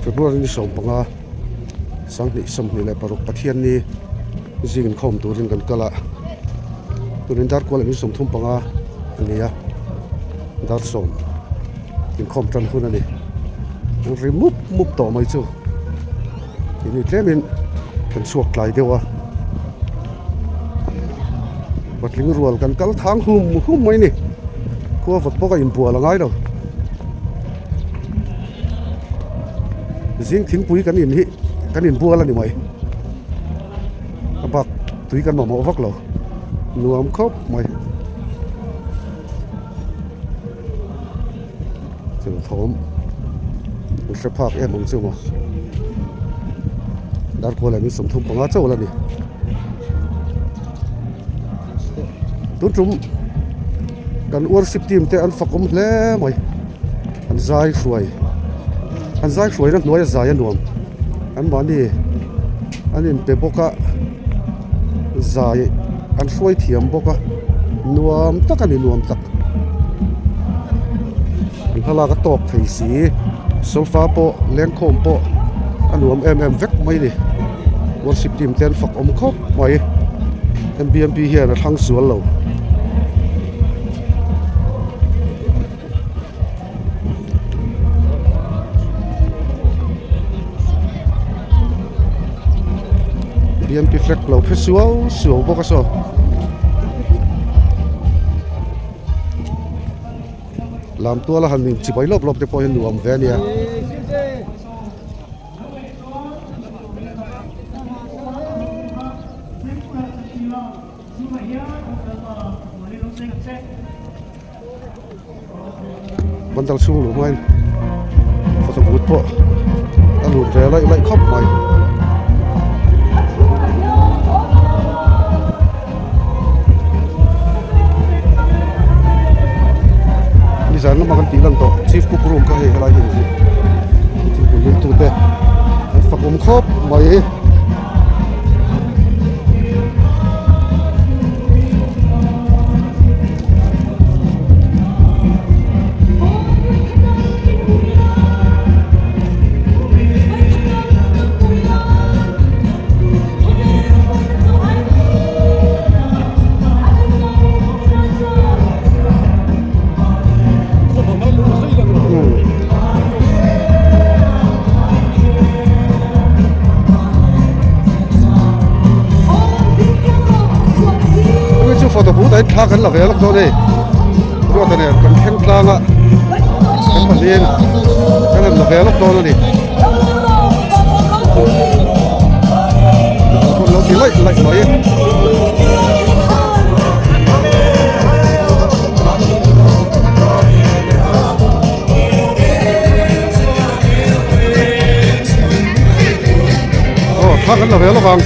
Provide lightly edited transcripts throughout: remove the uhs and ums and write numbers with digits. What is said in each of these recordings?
February ni 15 2026 Pathianni zing inkhawm turin kan kal a tunin dar kual leh min 35 a ni a dar sawm inkhawm tan hun a ni an ri mup mup tawh mai chu tih ni tlemin kan chhuak tlai deuh a patling rual kan kal thang hum hum mai a ni khua vawt bawk a inbual a ngai lo. Zing thingpui kan in hi kan inbual a ni mai a bak tui kan mamawh vak lo nuam khawp mai chu thawm an hre phak em ang chu maw darkawl ah hian 35 chauh la ni tun tum kan worship team te an fakawm hle mai an zai hruai an zai hruai na hnuai a zai a nuam an mahni an inpe bawk a zai an hruai thiam bawk a nuam tak a ni nuam tak an thlalak a tawk thei si sofa pawh lengkhawm pawh a nuam em em vek mai a ni worship team te an fak awm khawp mai M_B_M_P hian a thlang sual lo. B_M_P flag lo phe suau suau bawk a saw. Lam tuala han in chibai lawp lawp te pawh hi nuam ve a nia. Bandal chhung luh hmain photo booth pawh a lut ve laih laih khawp mai. Nizan lama kan tih lan tawh chief cook room kha hei helai hi a ni thingpui lum tute an fak awm khawp mai. Chu photo booth ah hian thla kan la ve lawk dawn a ni ruata nen kan thleng tlang a kan pahnih kan han la ve lawk dawn a ni lo ti laih laih mai. Aw thla kan la ve lawk ang.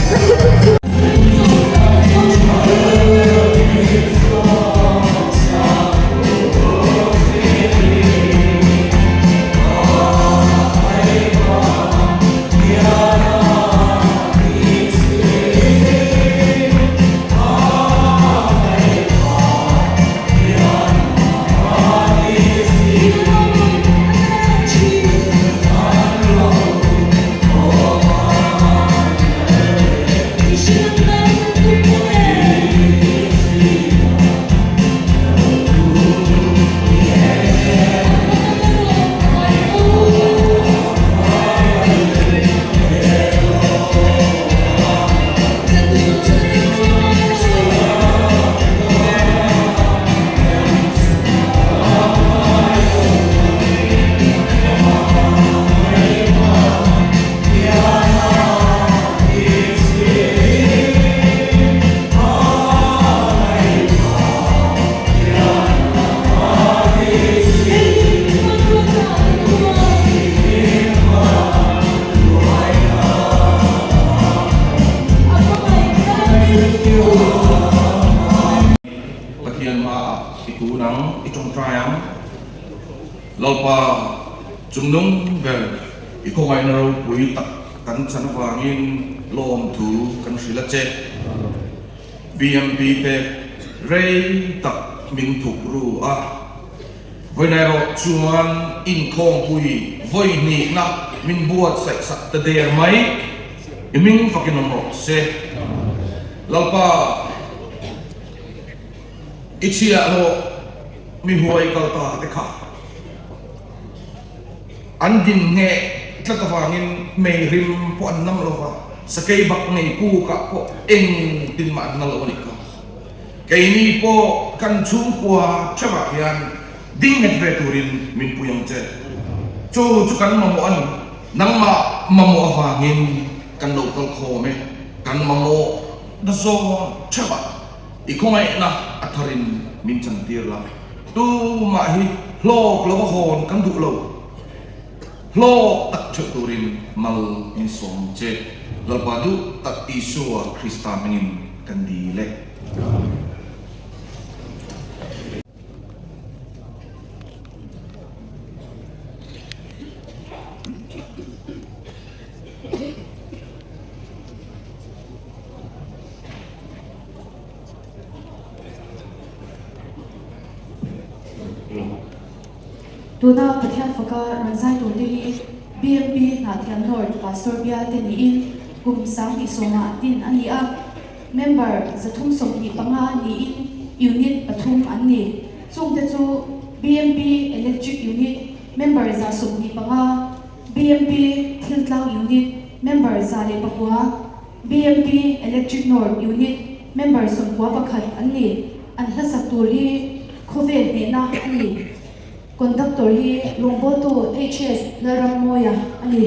Pathian hmaah i kun ang, i tawngtai ang. Lalpa chungnung ber i khawngaihna ropui tak kan chan avangin lawmthu kan hrilh a che. BMP te rei tak min thuk ru a. Vawiin erawh chuan inkhawmpui vawi hnihna min buatsaih sak ta der mai. I hming fakin awm rawh se. Lalpa, i chhiahhlawh mi huai kal ta te kha an din ngheh tlat avangin mei rim pawh an nam lo va, sakei bak ngei pukah pawh engtin mah an na lo a nih kha. Keini pawh kan chhungkua theuhah hian ding nghet ve turin min pui ang che. Chu chu kan mamawh a ni. Nangmah mamawh avangin kan lo kal khawm e. Kan mamawh na zawn theuhah i khawngaihna a tharin min chantir la. Tumah hi hlawk lova hawn kan duh lo. Hlawk tak theuh turin mal min sawm che. Lalpa duh tak Isua Krista hmingin kan dil e. Tuna Pathian faka rawn zai turte hi BMP Hnahthial North Pastor bialte niin kum 2010 din a ni a. Member 325 niin Unit pathum an ni. Chungte chu BMP Electric Unit member 125, BMP Thiltlang Unit member 109, BMP Electric North Unit member 91 an ni. An hlasak tur hi khawvel hnehna a ni. Conductor hi rawngbawltu HS Lalrammawia a ni.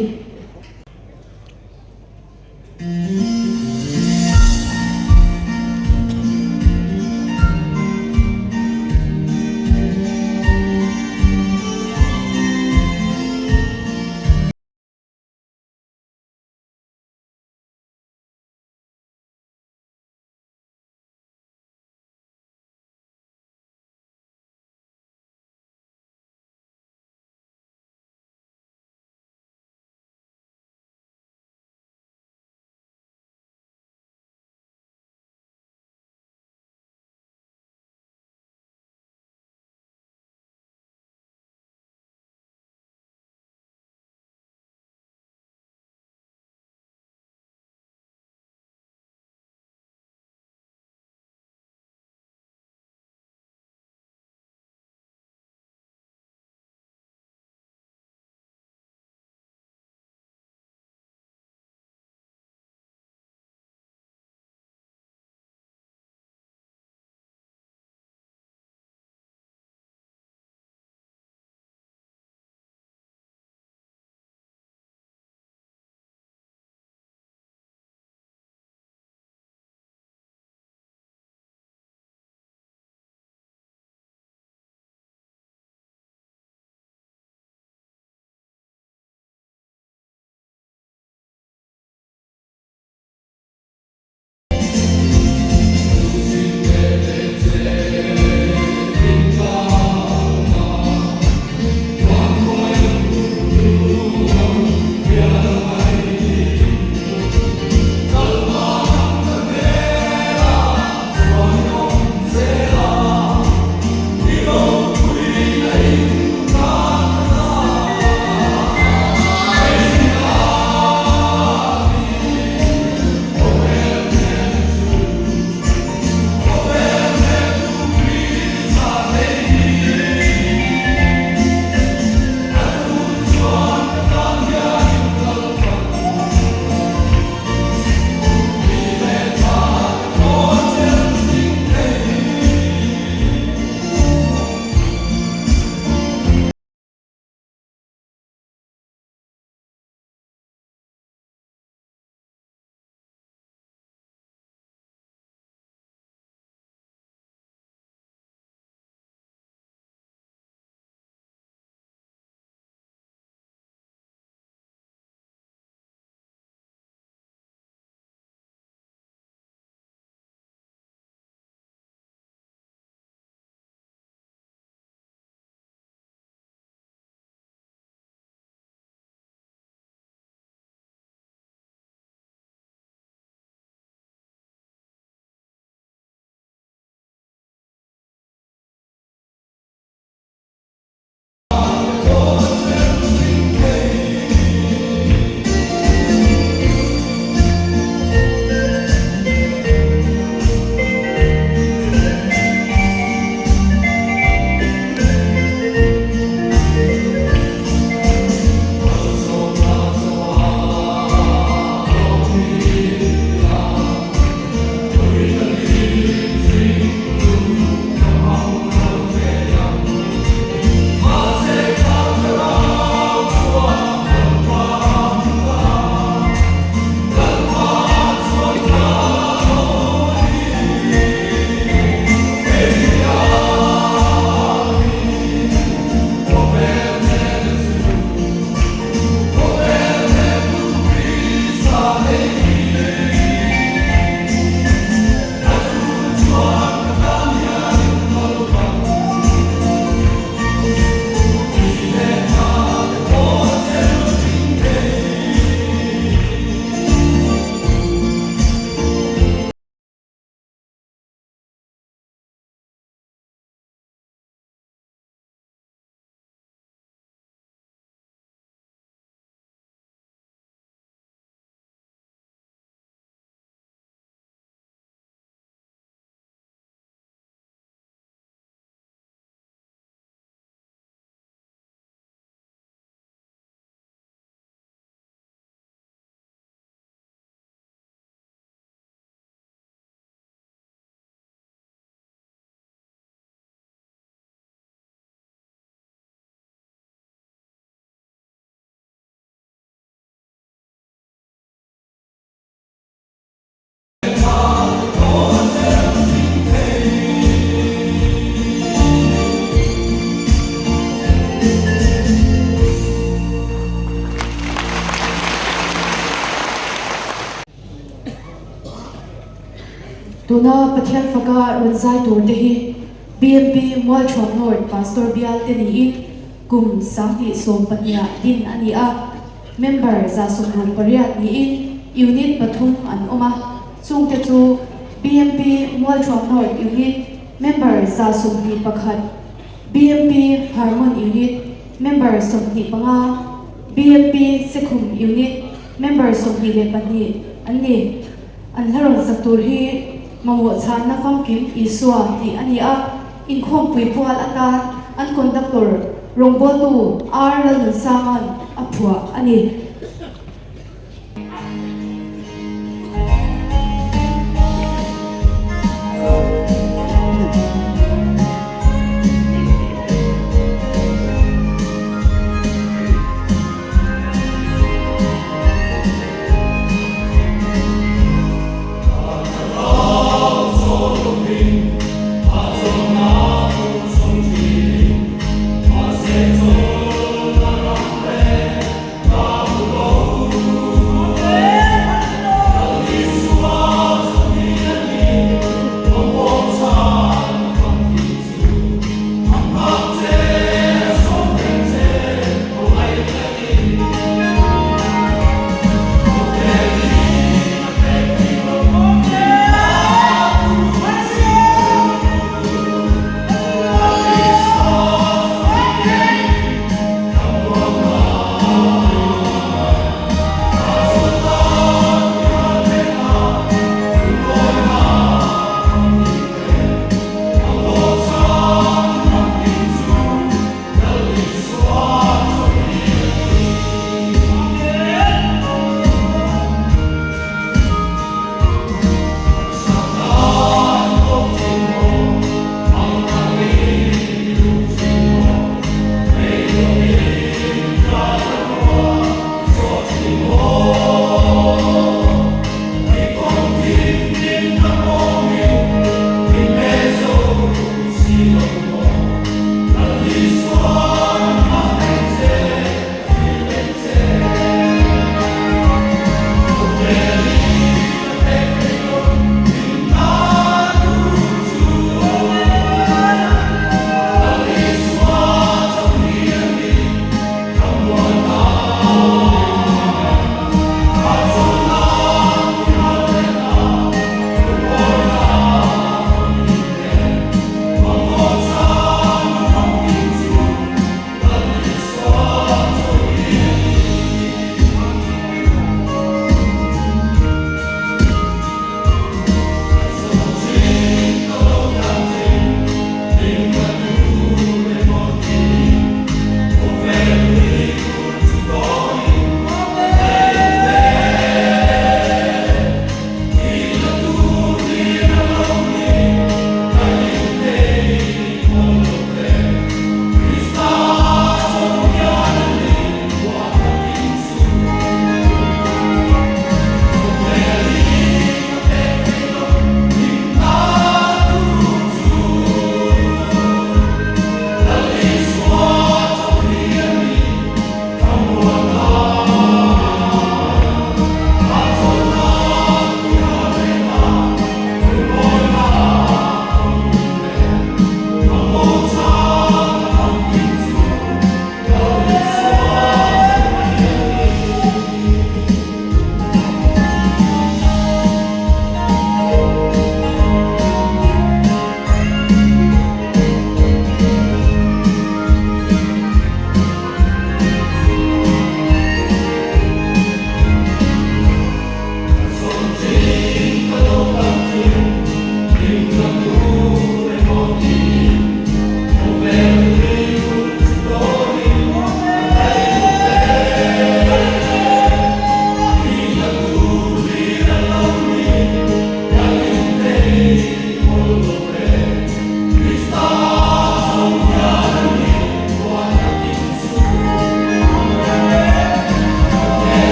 Tuna Pathian faka rawn zai tur te hi BMP Mualthuam North Pastor bial te niin kum 2012 ah din a ni a. Member 168 niin Unit pathum an awm a, chungte chu BMP Mualthuam North Unit member 121, BMP Harmon Unit member 25, BMP Sekhum Unit member 22 an ni. An hla rawn sak tur hi mamawh chhanna famkim Isua tih a ni a, inkhawmpui pual atan an conductor rawngbawltu R Lalnunsanga'n a phuah a ni.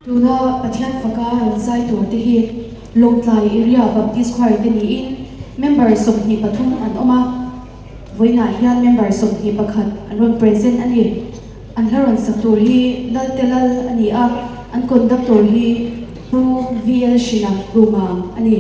Tuna Pathian faka rawn zai tur te hi Lawngtlai Area Baptist Choir te niin member 23 an awm a, vawiinah hian member 21 an rawn present a ni. An hla rawn sak tur hi Lalte Lal a ni a, an conductor hi Pu VL Hrina Rumang a ni.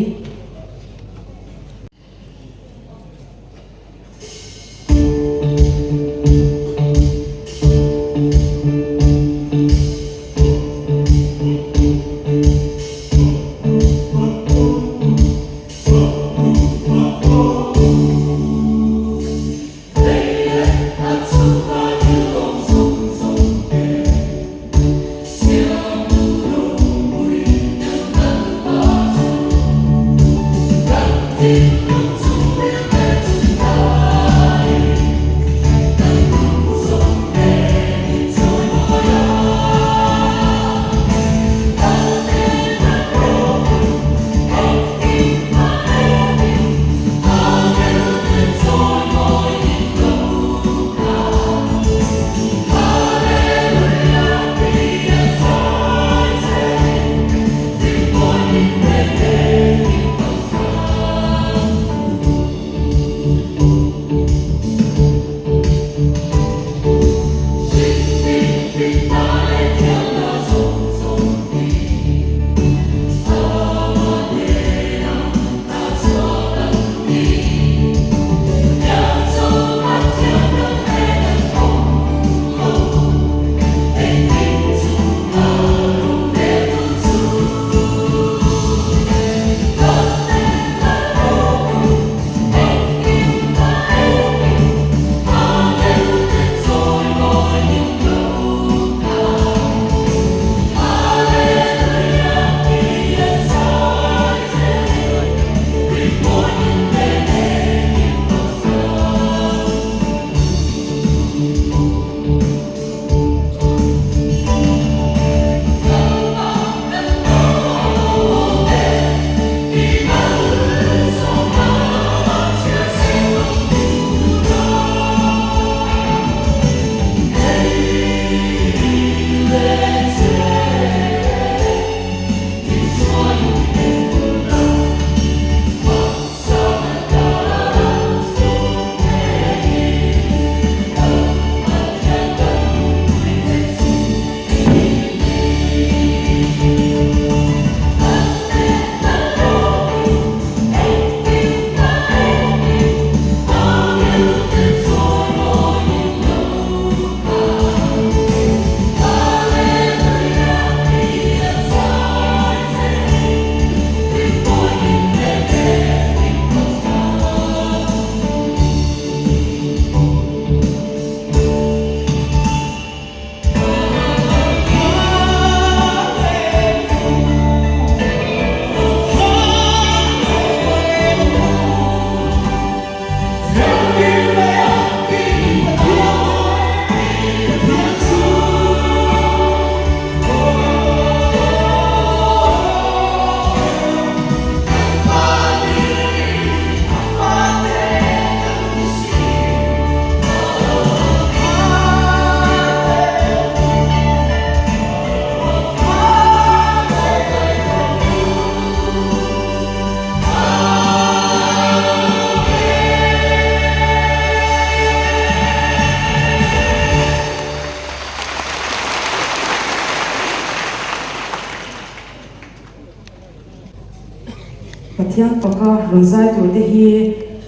Pathian faka rawn zai turte hi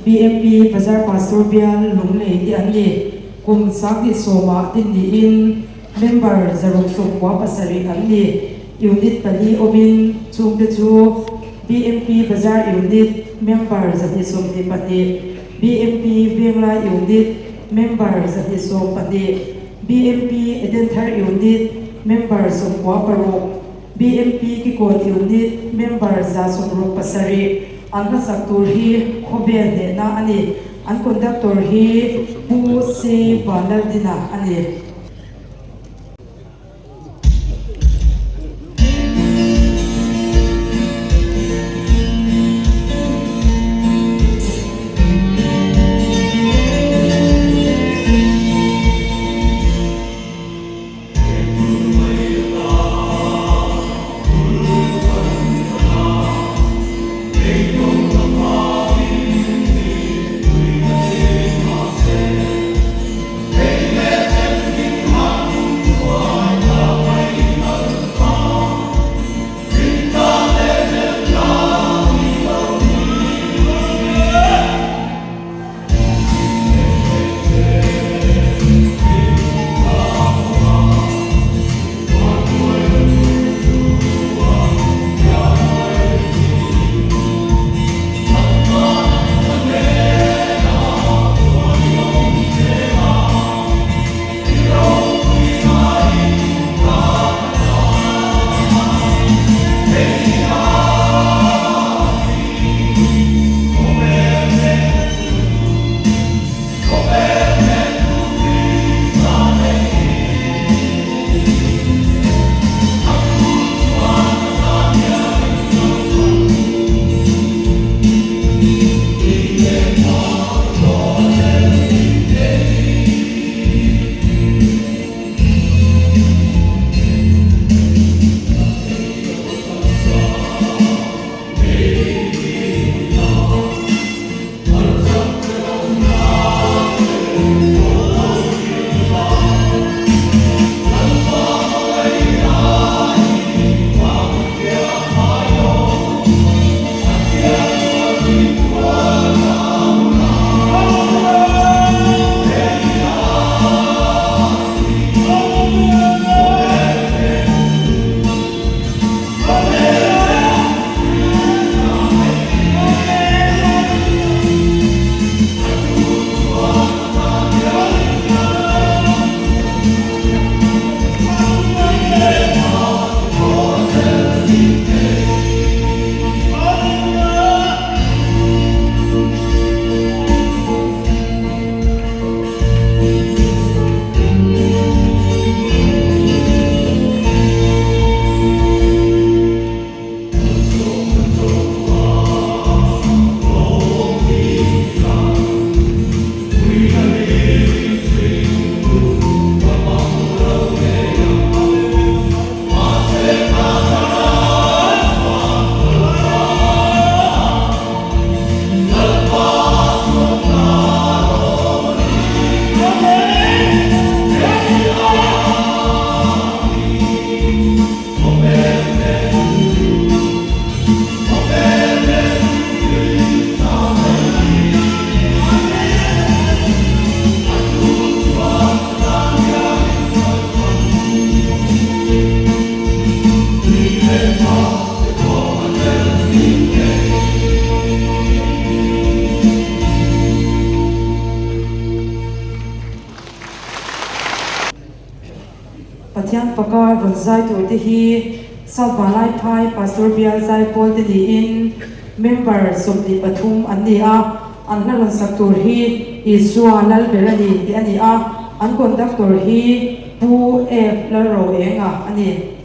BMP Bazar Pastor Bial Lunglei te an ni. Kum 2010ah din niin member 197 an ni. Unit pali awmin chungte chu BMP Bazar Unit member 122, BMP Venglai Unit member 112, BMP Edenthar Unit member 96, BMP Kikawn Unit member 167 an hmasak tur hi khawvel hnehna a ni. An conductor hi Pu C Vanlaldina a ni. Pathian faka rawn zai tur te hi South Vanlaiphai Pastor Bial Zaipawl te niin member 23 an ni a, an hla rawn sak tur hi Isua Lalber a ni tih a ni a, an conductor hi Pu F Lalroenga a ni.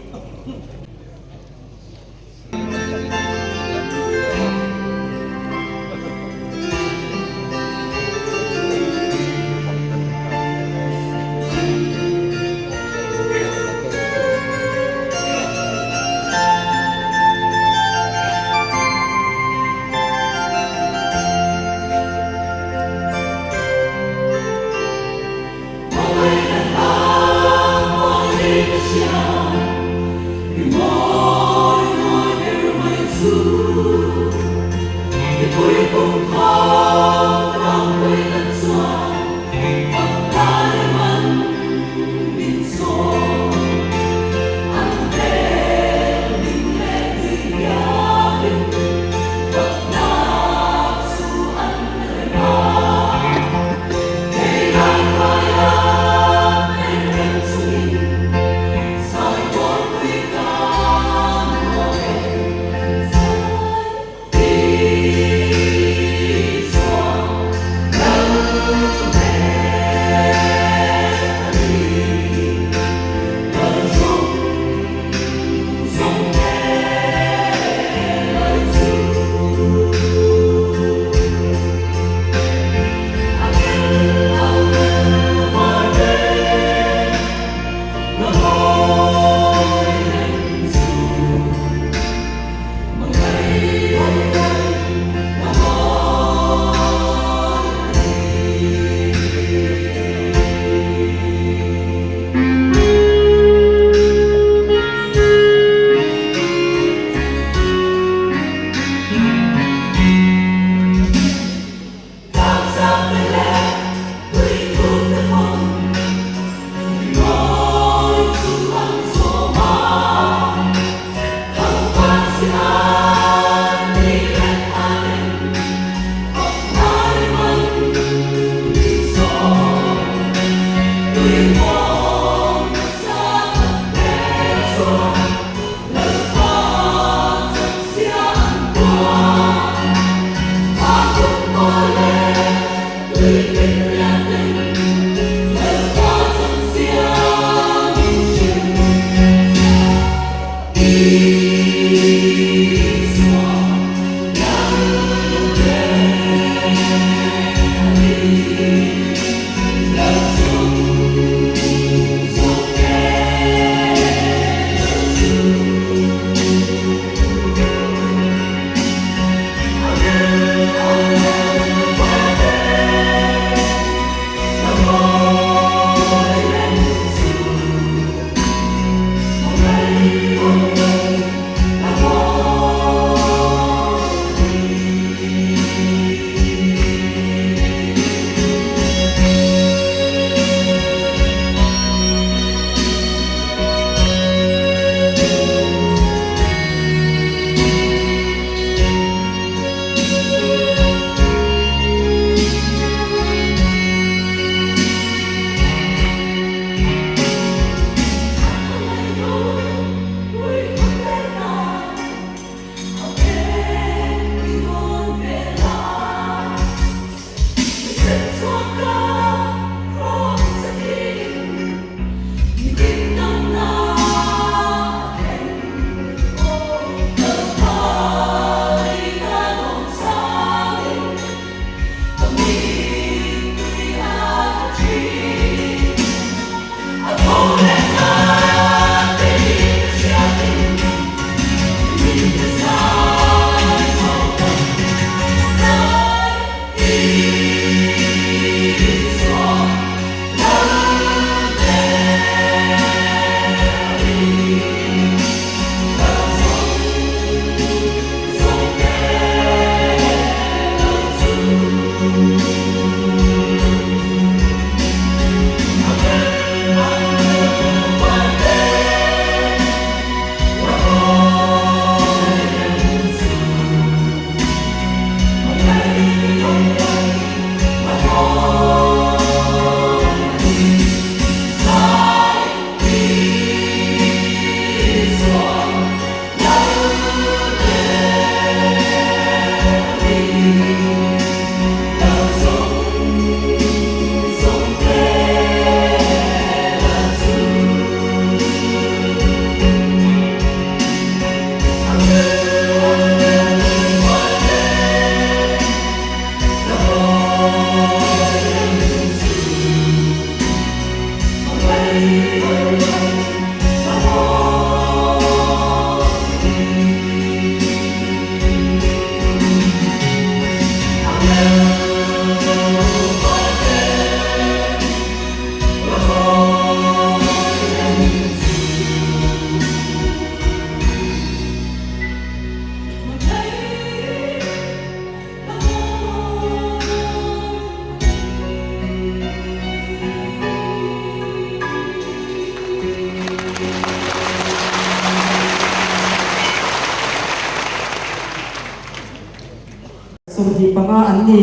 25 an ni.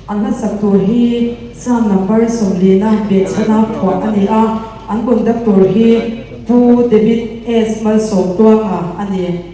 An hlasak tur hi Psalm number 40 na behchhana phuah a ni a, an conductor hi Pu David S Malsawmtuanga a ni.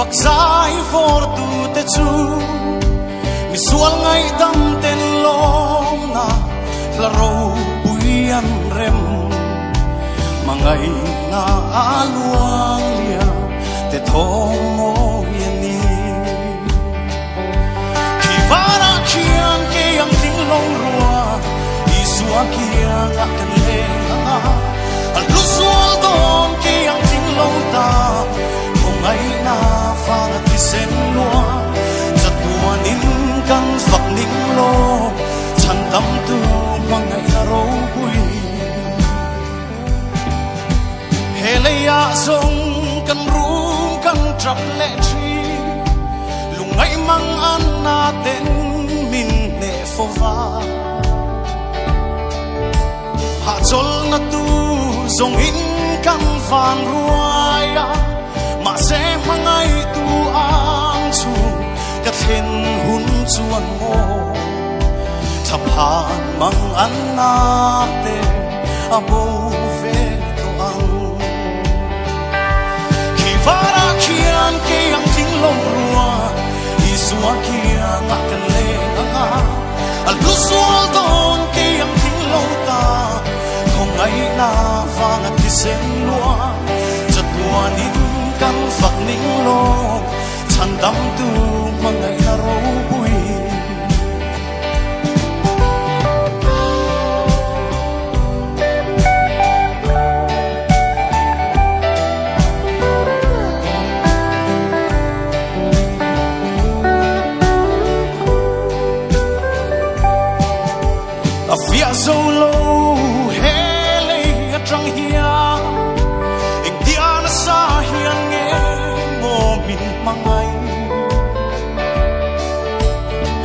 Fak zai vawr tu te chu misual ngaihdam ten lawmna hla ropui an rem. Hmangaihna a luang liam te thawng mawi a ni. Khi varah khian kei ang tling lo rua Isua kiangah kan leng ang a, a hlu sual dawn kei ang tling lo ta khawngaihna vanga thisen lua chatuanin kan fak ning lo chhan tamtu hmangaihna ropui. He leiah zawng kan rum kan tap leh thin, lungngaih mang an na ten min hneh fo va. Hahchawlhna tu zawng in kan van ruai a, mahse hmangaihtu ang chu ka thlen hun chuan maw. Thlaphan mang an na te a bo ve tawh ang. Khi varah khian kei ang tling lo rua, Isua kiangah kan leng ang a, a lu sual dawn kei ang tling lo ta, khawngaihna vanga thisen lua, chatuanin kan fak ning lo, chhandamtu hmangaihna ropui. A fiah zo lo he lei atang hian engtia nasa hian nge maw min hmangaih.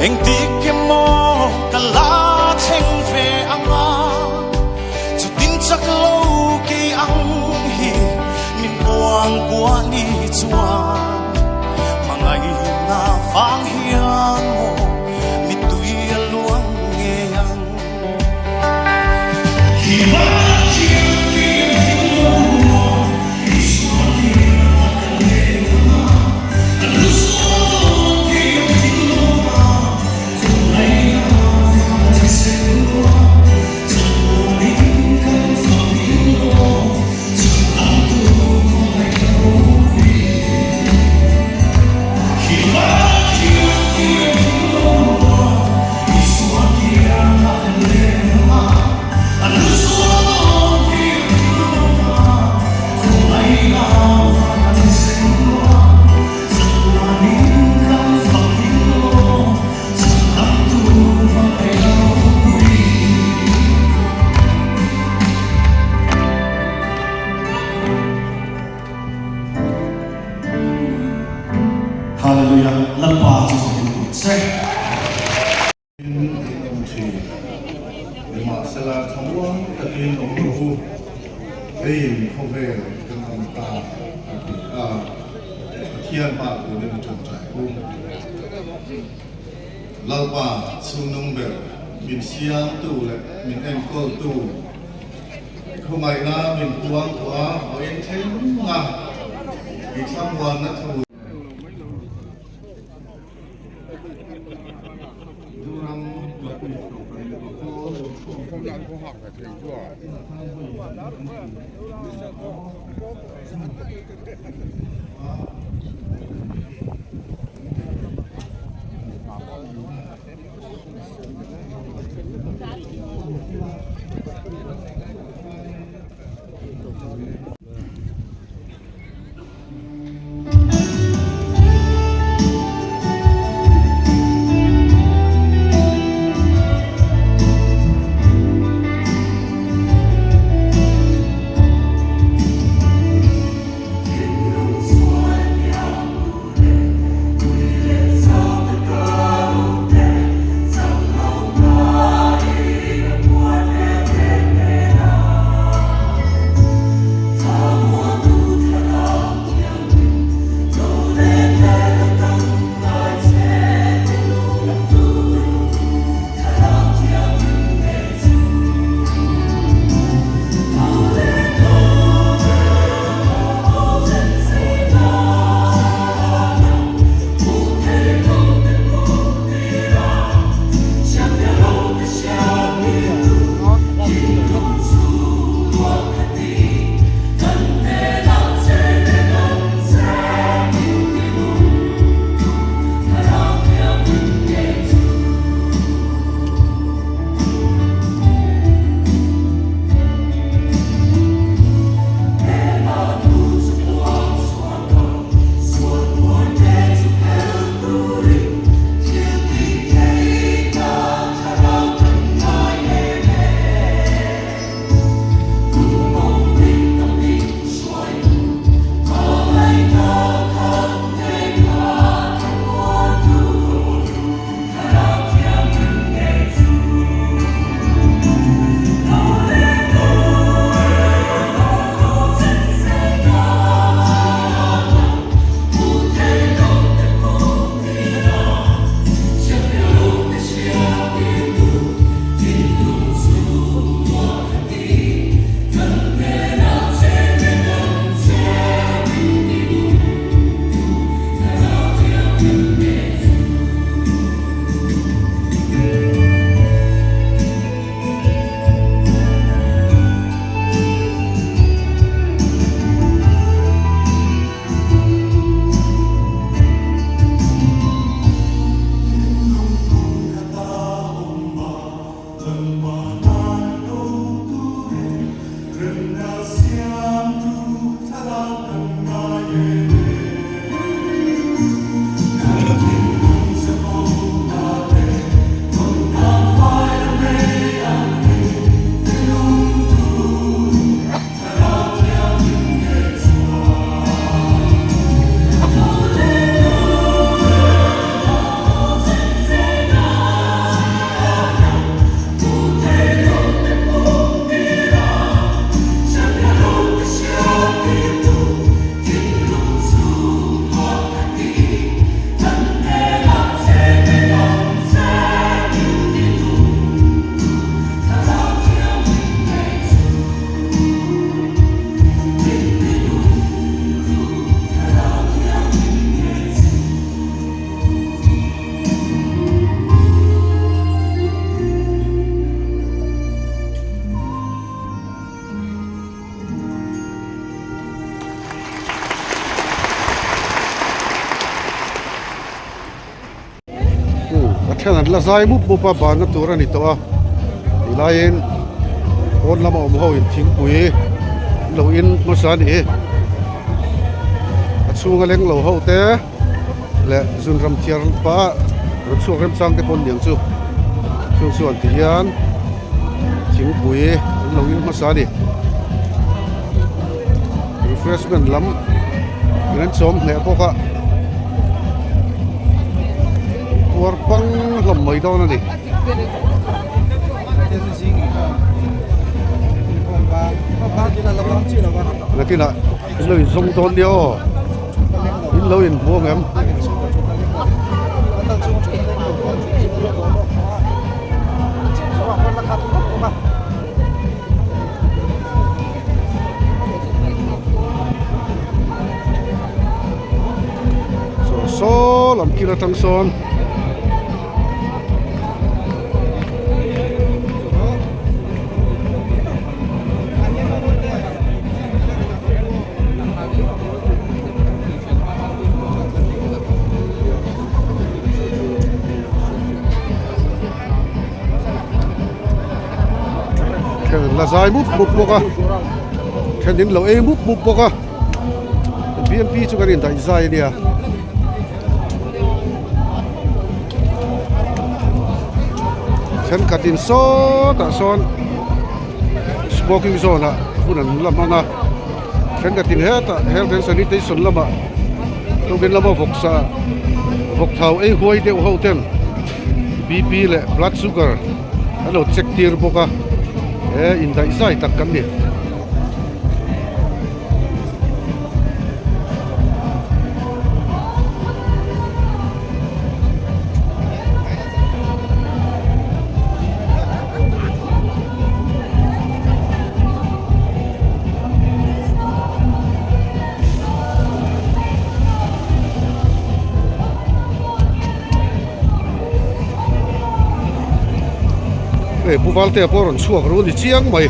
Engtik emaw ka la thleng ve anga chutin chak lo kei ang hi min buang kuah ni chuan hmangaihna vang hian maw mittui a luang ngei ang. Hallelujah Lalpa chu fakin awm se. In awm thin. Nimahsela thlamuang takin awm rawh u, keiin khawvel kan awm ta a ti a, Pathian hma turin a tawngtai u. Lalpa chhungnung ber min siamtu leh min enkawltu, i khawngaihna min puangtuah a, vawiin thleng a i thlamuanna thu. A then an la zai mup mup a banna tur a ni tawh a tilaiin pawn lama awm ho in thingpui an lo in hmasa a ni a chhunga leng lo ho te leh zunram thiar pah rawn chhuak remchang te pawh an niang chu chung chuan ti hian thingpui an lo in hmasa a ni refreshment lam in an chawm hneh bawk a puar pang hlawm mai dawn a ni. Nakinah in lo inzawm dawn nia aw in lo inhmu ang em? Saw saw lam kil atang sawn Then la zai mup mup bawk a then in lo ei mup mup bawk a bmp chu kan indaih zai a nia thenkhat in sawtah sawn smoking zone ah hun an la hmang a thenkhat in hetah health and sanitation lamah tukin lama vawksa vawk thau ei huai deuh ho ten bp leh blood sugar an lo check tir bawk a he indaih zai tak kan ni. Hei pu Valtea pawh a rawn chhuak ru a ni chiang mai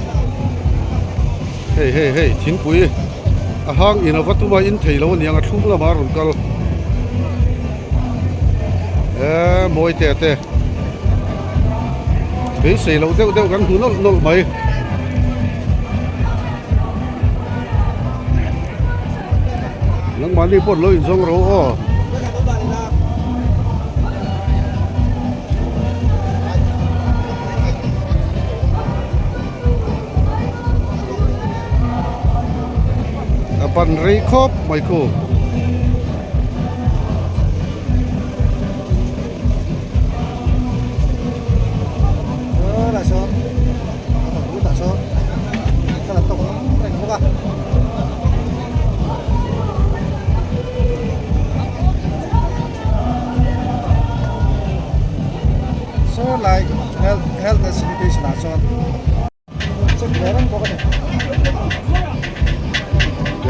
hei hei hei thingpui a hang in a va tum a in thei lo aniang a thlum lamah a rawn kal eee mawi te te beisei loh deuh deuh kan hmu nawlh nawlh mai. Nangmahni pawh lo inzawng ro aw. A ban rei khawp mai khu.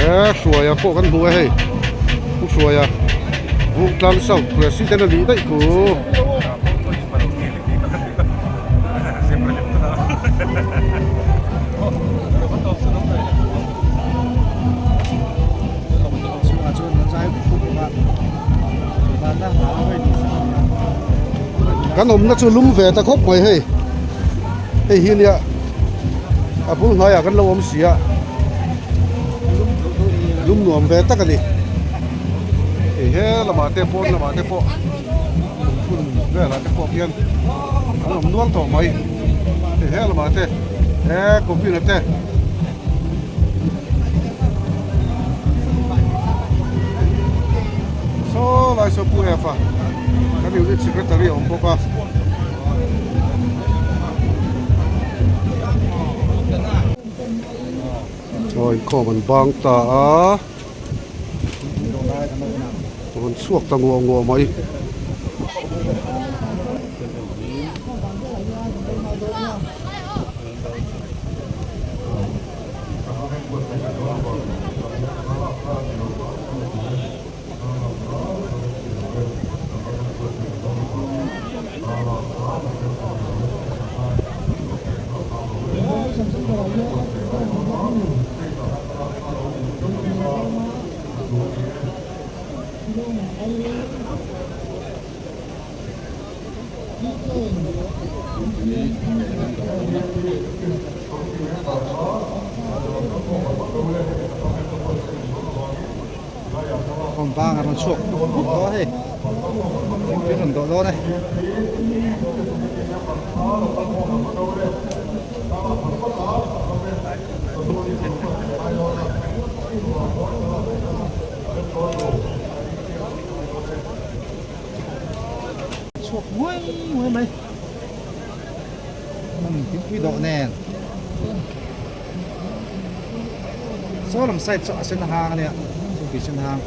He hruaia pawh kan hmu e hei pu hruaia Bungtlang South President a nih daih ku. Kan awmna chu lum ve ta khawp mai hei. Hei hi nia a bul hnaiah kan lo awm si a, lum nuam ve tak a ni. Hei he lamah te pawn lamah te pawh lungphun velah te pawh khian an awm nual tawh mai. Hei he lamah te he Kawpina te. Saw lai saw Pu F a kan unit secretary a awm bawk a. Aw inkhawm an bang ta a rawn chhuak ta nguah nguah mai. Bang a rawn chhuak bawk tawh a hei thingpui rawn dawh dawn e. Chhuak nguai nguai mai thingpui dawh nen saw lam side chu a sen hang ania thingpui sen hang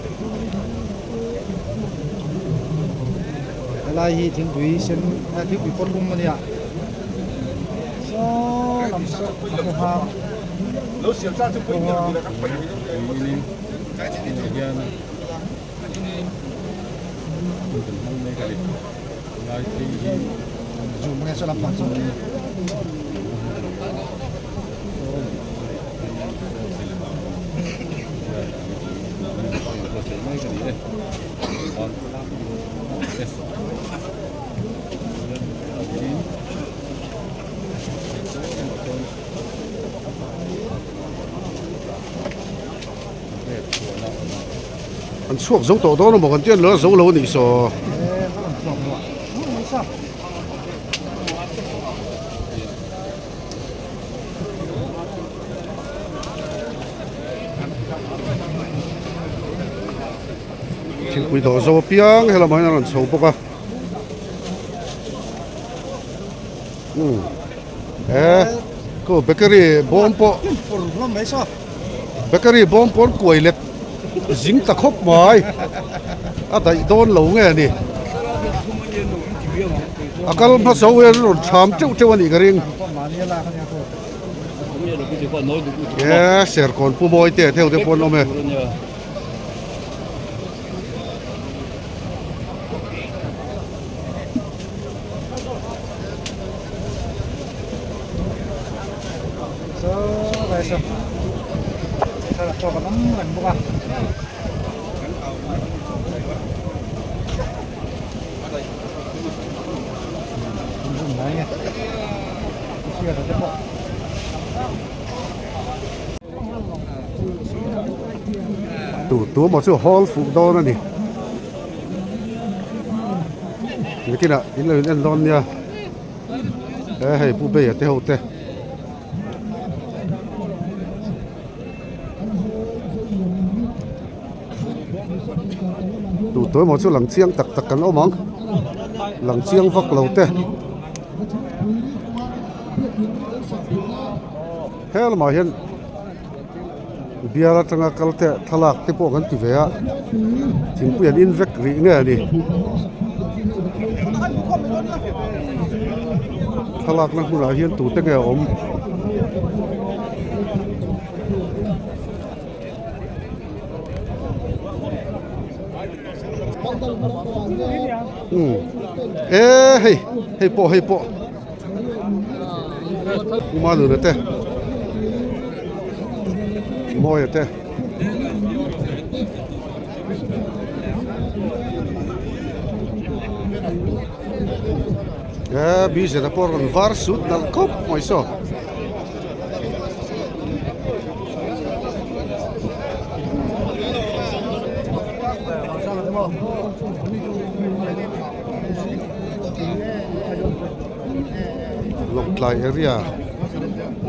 helai hi thingpui sen thingpui pawn lum ania saw lam saw a sen hang An chhuak zo tawh dawn emaw kan tia la zo lo a nih saw. Thingpui dawh zo apiang helamah hian a rawn chho bawk a. Umm he khu bakery bawm pawh bakery bawm pawh an kuai let zing ta khawp mai a daih dawn lo nge ni a kal hmasa ho hian an rawn tham teuh teuh a nih ka ring he serkawn pu mawi te theu te pawh an awm e. Tu tu emaw chu hawl fuh dawn a ni nikinah in lo in en dawn nia he hei pu beia te ho te. Tu tu emaw chu lang chiang tak tak kan awm ang lang chiang vak lo te. He lamah hian bial atanga kal te thlalak te pawh kan ti ve a thingpui an in vek rih nge a ni thlalak na hmunah hian tute nge a awm. Umm e hei hei pawh hei pawh. Uma nuna te Mawia te He bz a pawh rawn var sut nalh khawp mai saw. Lawngtlai area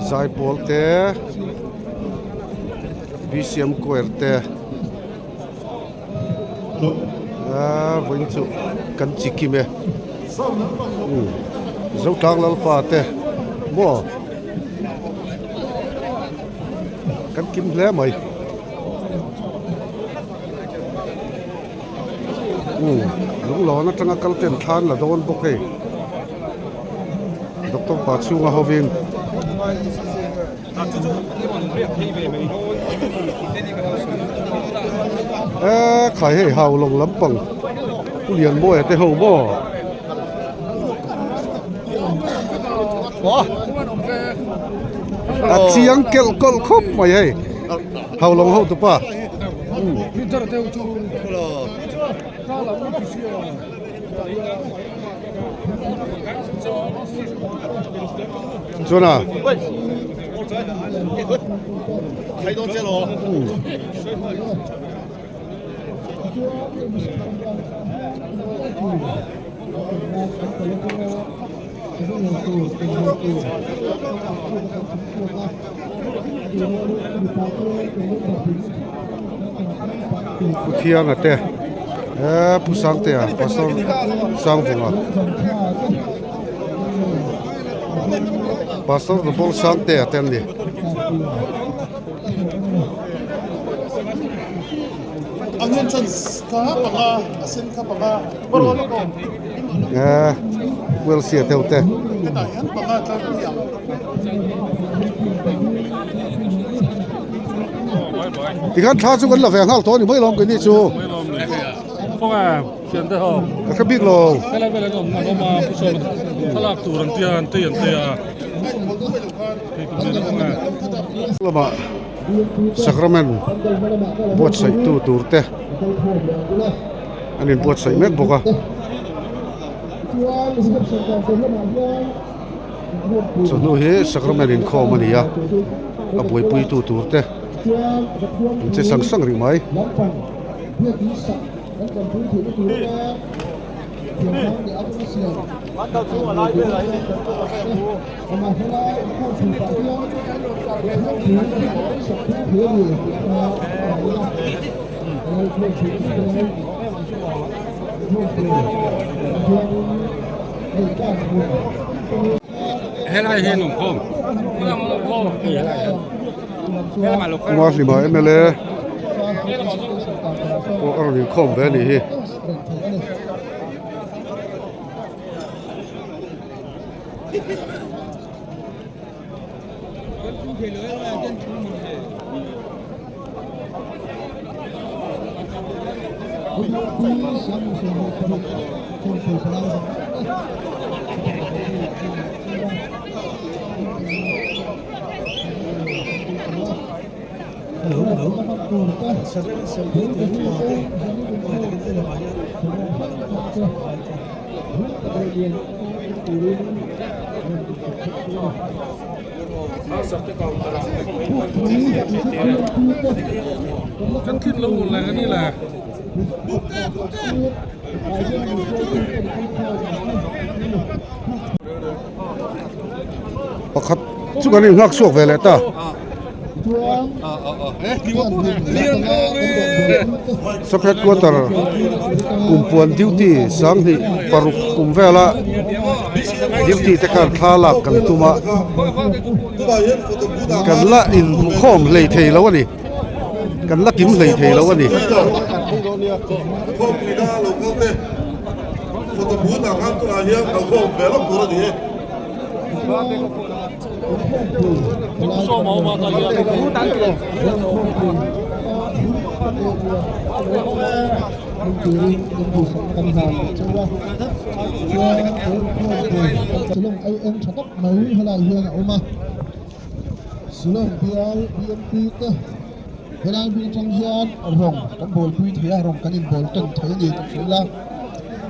zaipawl te bcm choir te aaa vawiin chu kan chi kim e umm Zotlang Lalpa te maw kan kim hle mai. Umm lunglawn atanga kal ten thlan la dawn bawk hei doctor pa chhunga hovin. Eee khai hei hau lawng lampang Pu Lianmawia te ho maw. A chiang kelh kawlh khawp mai hei hau lawng ho tupa. Chuan a. Pu Thianga te eee Pu Sangtea Pastor Sangvunga Pastor Nupawng Sangtea te an ni. Eee Welsia deuh te. Tikhan thla chu kan la ve nghal tawh a ni mai lawm keini chu. Ka hre bik lo. Lamah sacrament buatsaih tu tur te. An inbuatsaih mek bawk a. Chawhnu hi sacrament inkhawm a ni a, a buaipuitu tur te an che sang sang rih mai. Kumar Hlima mla pawh a rawn inkhawm ve a nih hi. Pakhat chu kan inghak chhuak ve leh ta. Sub headquarter kumpuan duty sanghnih paruk kum vela duty te khan thla lak kan tum a kan la inhmukhawm hlei thei lo a ni kan la kim hlei thei lo a ni.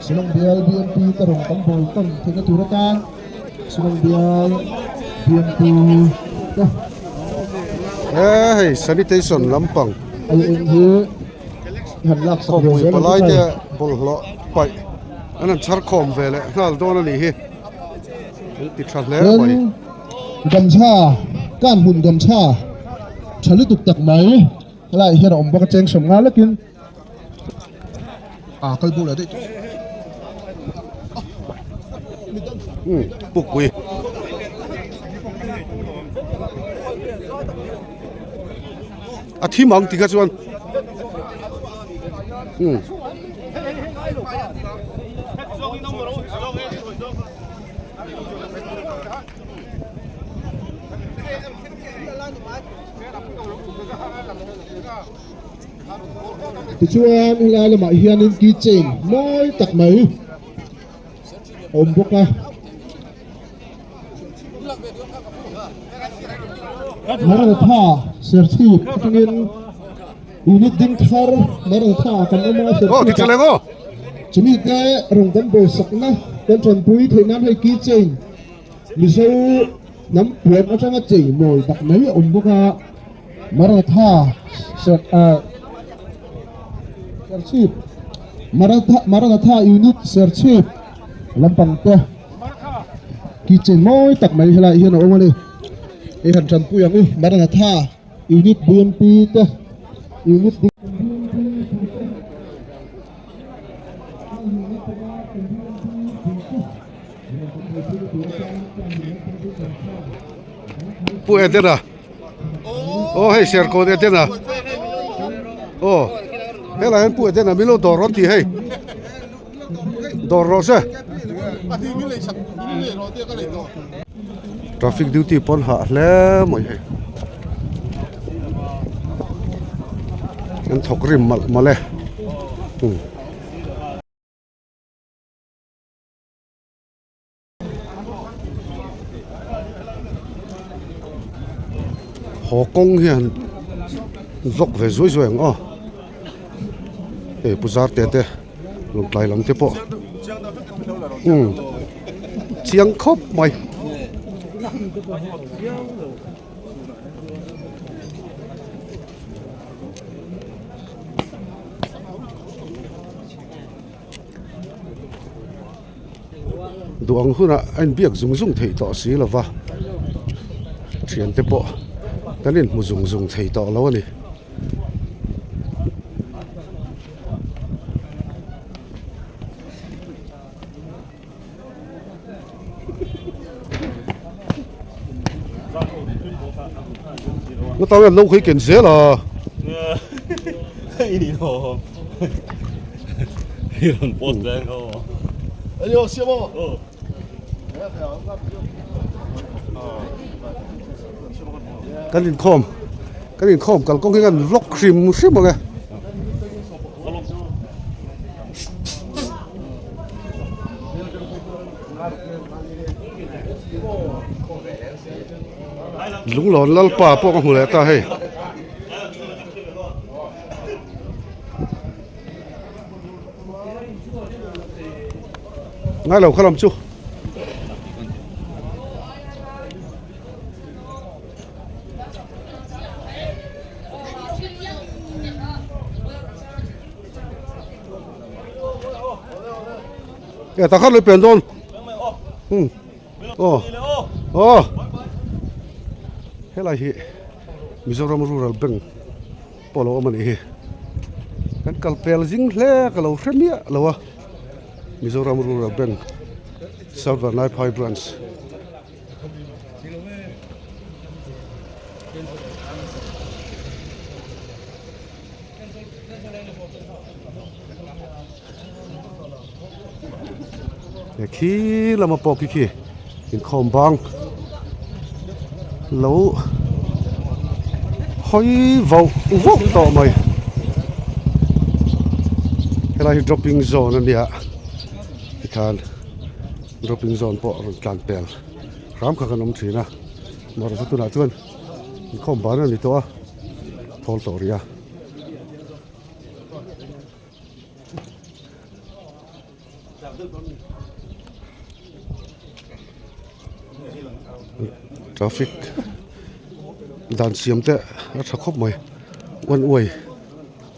Shillong bial BMP te rawn kan bawl tawn theihna tur atan Shillong bial BMP te. He hei sanitation lampang Hei eng hi han lak sak ve khawmpui zel ang palai chu te hei. bawlhhlawh paih an han chhar khawm ve leh nghal dawn a nih hi an ti tha hle mai. Tin gamchha kan hmun gamchha tha lutuk tak mai helaiah hian a awm bawk a cheng sawm nga lekin. A kal bo leh daih tawh. Umm pukpui. A thim ang tikha chuan umm. Tichuan helai lamah hianin key chain mawi tak mai a awm bawk a. Maranatha Serchhip atangin unit ding thar Maranatha kan awm a Serchhip ah chumi te rawn kan bawlsakna kan tanpui theih nan hei key chain Mizo hnam puan atanga chei mawi tak mai a awm bawk a. Maratha Serchhip Maratha Maranatha Unit Serchhip lampang te kitchen mawi tak mai helaiah hian a awm a ni hei han tanpui ang u Maranatha Unit BMP te Unit Pu Edena aw hei Serkawn Edena aw helai hian Pu Edena min lo dawr rawn tih hei dawr rawh se traffic duty pawn hah hle mai hei an thawk rim malh malh e. Haw kawng hian vlog ve zuai zuai ang aw hei pu zarte te lawngtlai lam te pawh umm chiang khawp mai. Duh ang hunah a inbiak zung zung theih tawh si lo va, thiante pawh kan inhmu zung zung thei tawh lo a ni. Nga tang hian lo khawi ken zel a. Kan inkhawm kan inkhawm kalkawng hi kan vlog hrim hrim ang e. Lunglawn Lalpa pawh ka hmu leh ta hei. Ngai lo kha lam chu. E tak khat lui pen dawn um aw aw helai hi Mizoram Rural Bank pawh lo awm a nih hi kan kal pel zing hle ka lo hre miah lo a Mizoram Rural Bank South Vanlaiphai branch. Khi lama pawh khi khi inkhawm bang lo hawi vauh vauh tawh mai helai hi dropping zone a nia tikhan dropping zone pawh a rawn tlan pel hram kha kan awm thin a mahse tunah chuan inkhawm ban a ni tawh a thawl tawh rih a. Traffic dan siam te a tha khawp mai one way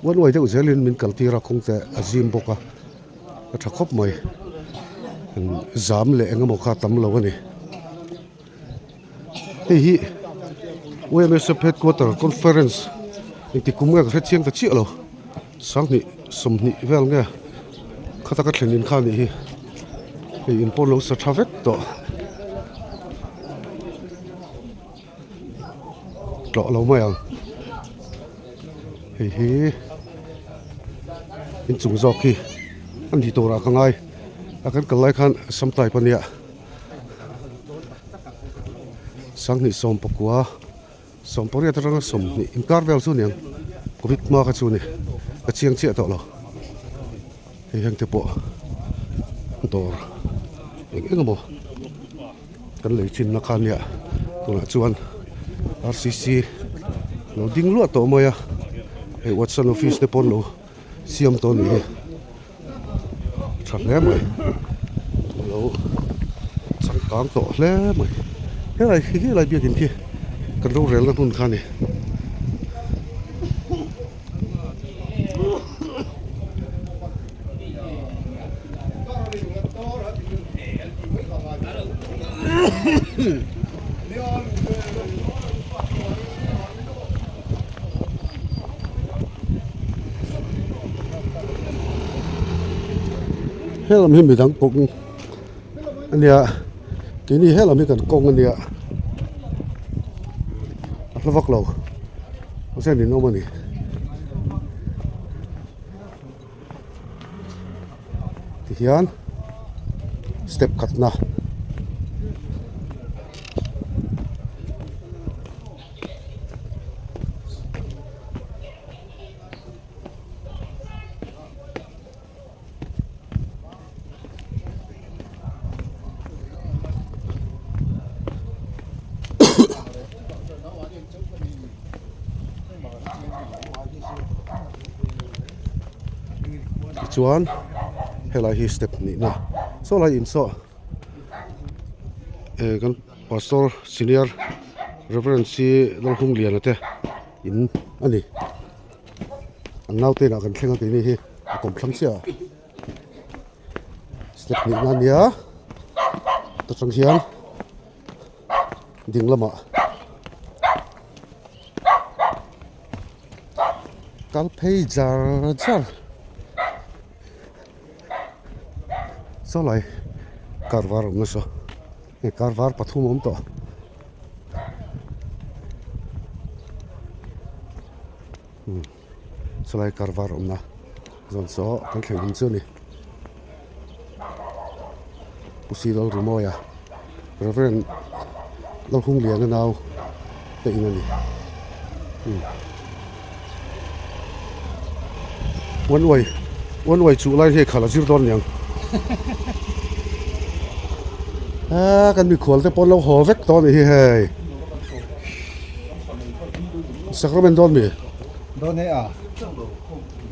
one way deuh zelin min kal tir a kawng te a zim bawk a a tha khawp mai zam leh eng emaw kha tam lo a ni hei hi UMSF headquarter conference engti kum nge ka hre chiang ta chiah lo sanghnih sawmhnih vel nge kha taka thlen in kha anih hi hei in pawh lo sa tha vek tawh tlawh lo mai ang hei hi inchung zawk hi a ni turah ka ngai a kan kal lai khan sam type a nia sanghnih sawmpakua. Sawmpariat atanga 20 inkar vel chu aniang covid hma kha chu a ni ka chiang chiah tawh lo hei heng te pawh dawr eng eng emaw kan lei thin na kha ania tunah chuan R C C lo ding luah tawh mai a hei watson office te pawh an lo siam tawh a nih hi. Tha hle mai lo changkang tawh hle mai helai khi helai biakin khi kan rorelna hmun kha a ni. Helam hi midang kawng a nia keini helam hi kan kawng a nia a hla vak lo mahse an inawm a ni. Tihian step khatna. Tichuan helai hi step nihna saw lai in saw eh kan Pastor Senior Reverend C Lalhungliana te in a ni. An naute inah kan thleng a keini hi a kawm thlang chiah a. Step hnihna a nia ta tang hian ding lamah kal phei zar zar. Saw lai car var a awm nasa hei car var pathum a awm tawh umm saw lai car var awmna zawn saw kan thleng hun chu a ni Pu Silal Rimawia Reverend Lalhungliana nau te in a ni umm one way one way chuh lai hi khalh a zir dawn niang aa kan mikhual te pawh an lo haw vek tawh a nih hi hei sacrament dawn mi dawn e a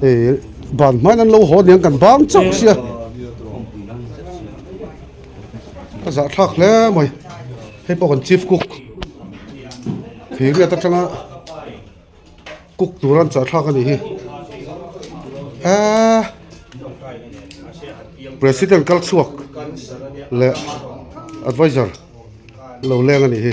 hei ban hmain an lo haw niang kan bang chauh sia a zahthlak hle mai hei pawh kan chief cook Thiriat atanga cook tur an chahthlak a nih hi eee president kal chhuak leh adviser lo leng a nih hi.